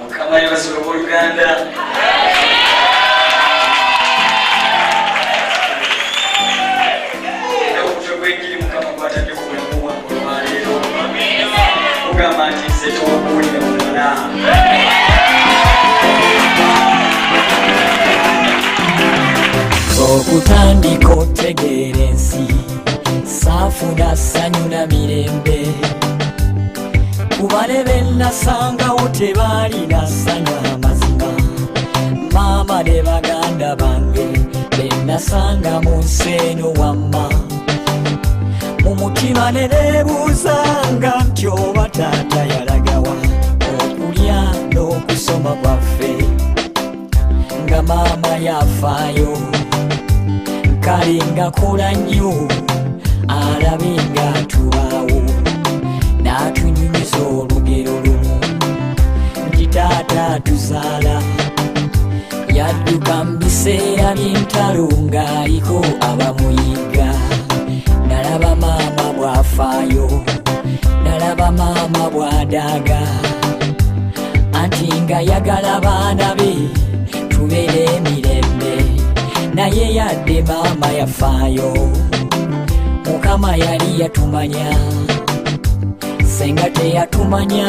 Mukama yebazibwe, abooluganda. Era omutwe gw'enjiri Mukama gwatadde ku bulamu bwange olwaleero ogamba nti nze tombuulira mulala. Okutandika otegeera ensi, saafuna ssanyu na mirembe. Kubale be nasangawo tebaalina ssanyu amazima. Maama ne baganda bange be nasanga mu nsi eno wamma, mu mutima ne neebuuzanga nti oba taata yalagawa okulya n'okusoma kwaffe, nga maama yafaayo. Kale nga kola nnyo alabe nga tubaawo, n'atunyumiza olugero lumu nti taata atuzaala yadduka mu biseera by'entalo ng'aliko abamuyigga. Nalaba maama bw'afaayo, nalaba maama bw'adaaga, anti nga yagala baana be tubeere emirembe. Naye yadde maama yafaayo, Mukama yali yatumanya. Senga teyatumanya,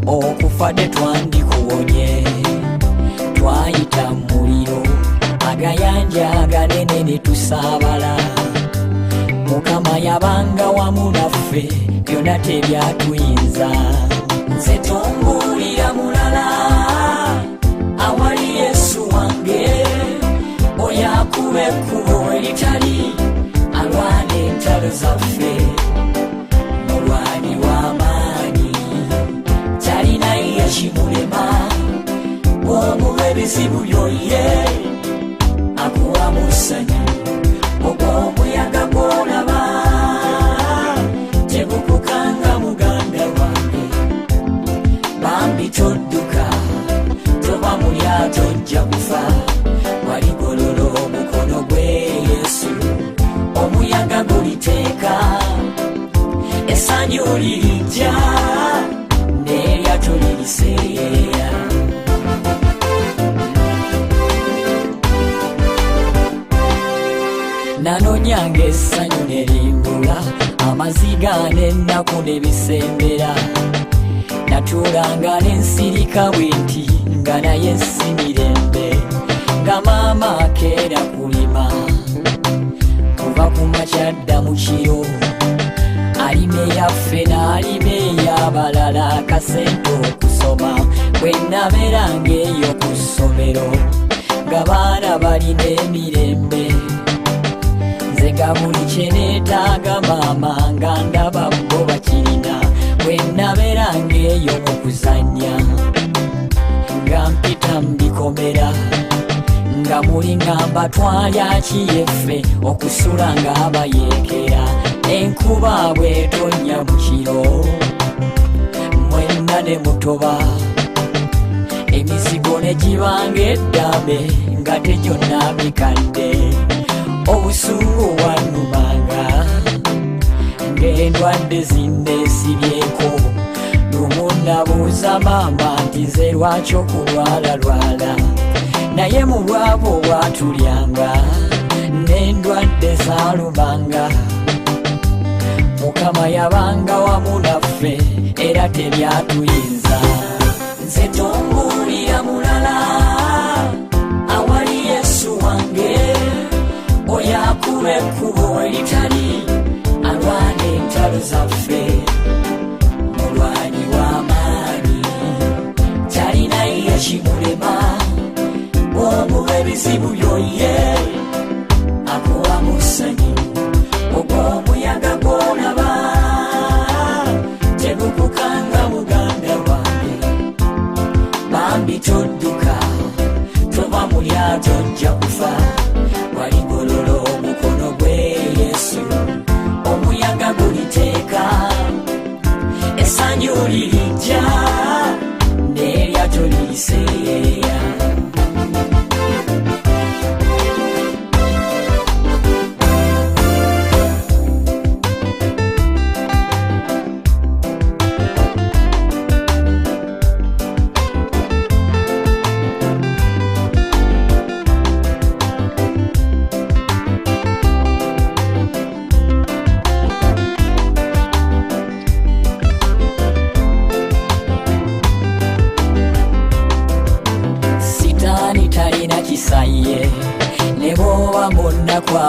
okufa tetwandikuwonye. Twayita mu muliro, agayanja aganene ne tusaabala. Mukama yabanga wamu naffe, byonna tebyatuyinza. Nze tombuulira mulala awali Yesu wange, oyo akuba ekkubo eritali, alwana entalo zaffe. Mulwani w'amaanyi, talina ye kimulema. Bw'omuwa ebizibu byoye, akuwa musanyu. Ogw'omuyaga gw'olaba tegukukanga, muganda wange. Bambi todduka, toba mu lyato, ojja kufa. Waligolola omukono gwe Yesu, omuyaga guliteeka, essanyu lirijja n'eryato liriseeyeeya. Nanonyanga essanyu ne limbula, amaziga n'ennaku ne bisembera. Natuulanga n'ensirika bwe nti nga naye si mirembe, nga maama akeera kulima kuva ku makya dda mu kiro, alime yaffe n'alime ey'abalala, akasente okusoma. Bwe nabeeranga eyo ku ssomero nga baana balina emirembe, nze nga buli kye neetaaga maama nga ndaba bo bakirina. Bwe nabeeranga eyo mu kuzannya nga mpita mu bikomera, nga muli ngamba twalya kiyeffe okusula ng'abayeekera. Enkuba bw'etonnya mu kiro, mwenna ne mutoba, emizigo ne gibanga eddambe nga tegyonna mikadde. Obusungu bwannumanga ng'endwadde zinneesibyeko. Lumu nabuuza maama nti nze lwaki okulwalalwala? Naye mu bwavu bwatulyanga n'endwadde zaalumanga, Mukama yabanga wamu naffe era tebyatuyinza. Nze tombuulira mulala awali Yesu wange, oyo akuba ekkubo eritali, alwana entalo zaffe. Mulwanyi w'amaanyi, talina ye kimulema. Bw'omuwa ebizibu byoye, akuwa musanyu. Ogw'omuyaga gw'olaba tegukukanga, muganda wange. Bambi todduka, tova mu lyato, ojja kufa. Waligolola omukono gwe Yesu, omuyaga guliteeka, essanyu lirijja n'eryato liriseeyeeya.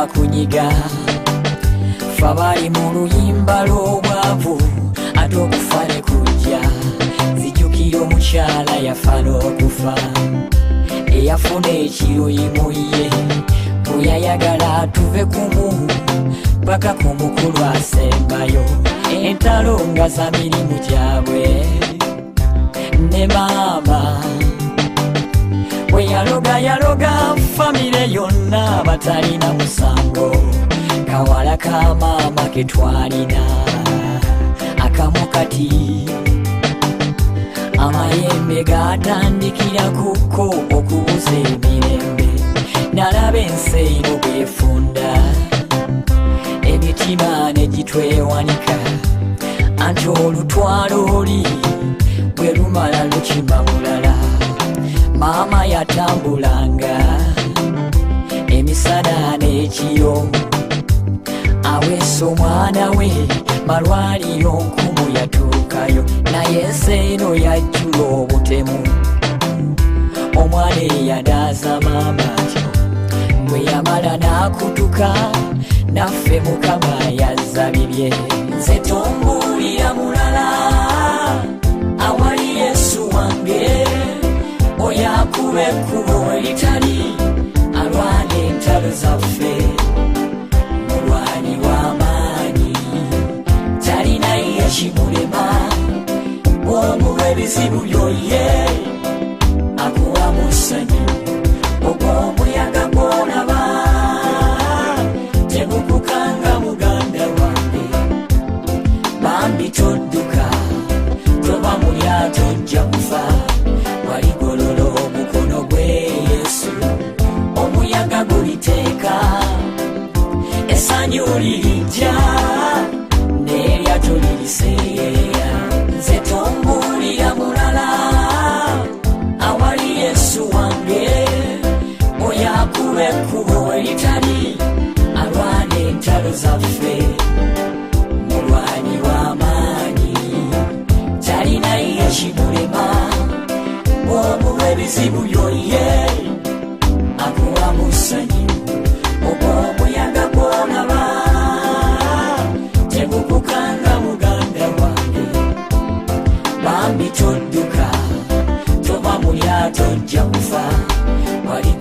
gwakunyiga. Ffe abali mu luyimba lw'obwavu ate okufa ne kujja. Nzijukira omukyala yafa n'okufa, eyafuna ekiruyi mu ye, bwe yayagala tuve kumu paka ku mukulu asembayo. Entalo nga za mirimu gyabwe ne maama bwe yaloga yaloga famire yonna batalina musango. Kawala ka maama ke twalina akamu kati amayembe gatandikira kuko okubuza emirembe. Nalaba ensi eno bwefunda, emitima ne gitwewanika, anti olutwalo oli bwe lumala lukima bulala. Maama yatambulanga emisana n'ekiro, aweesa omwana we malwaliro nkumu yatuukayo, naye ensi eno yajjula obutemu. Omwana eyadaaza maama atyo bwe yamala n'akutuka, naffe Mukama yazza bibye. Nze tombuulira mulala awali Yesu wange, oyo akuba ekkubo eritali, alwana entalo zaffe. Mulwanyi w'amaanyi, talina ye kimulema, bw'omuwa ebizibu byoye akuwa musanyu. Ogw'omuyaga gw'olaba tegukukanga muganda wange, bambi todduka, toba mu lyato ojja kufa. Waligolola omukono gwe Yesu, omuyaga guliteeka, essanyu lirijja n'eryato liriseeyeeya. Nze tombuulira mulala awali Yesu wange, oyo akuba ekkubo eritali, alwana entalo zaffe. Mulwanyi w'amaanyi, talina ye kimulema, bw'omuwa ebizibu byoye akuwa musanyu. Ogw'omuyaga gw'olaba tegukukanga muganda wange, bambi todduka, tova mu lyato ojja kufa. Waligolola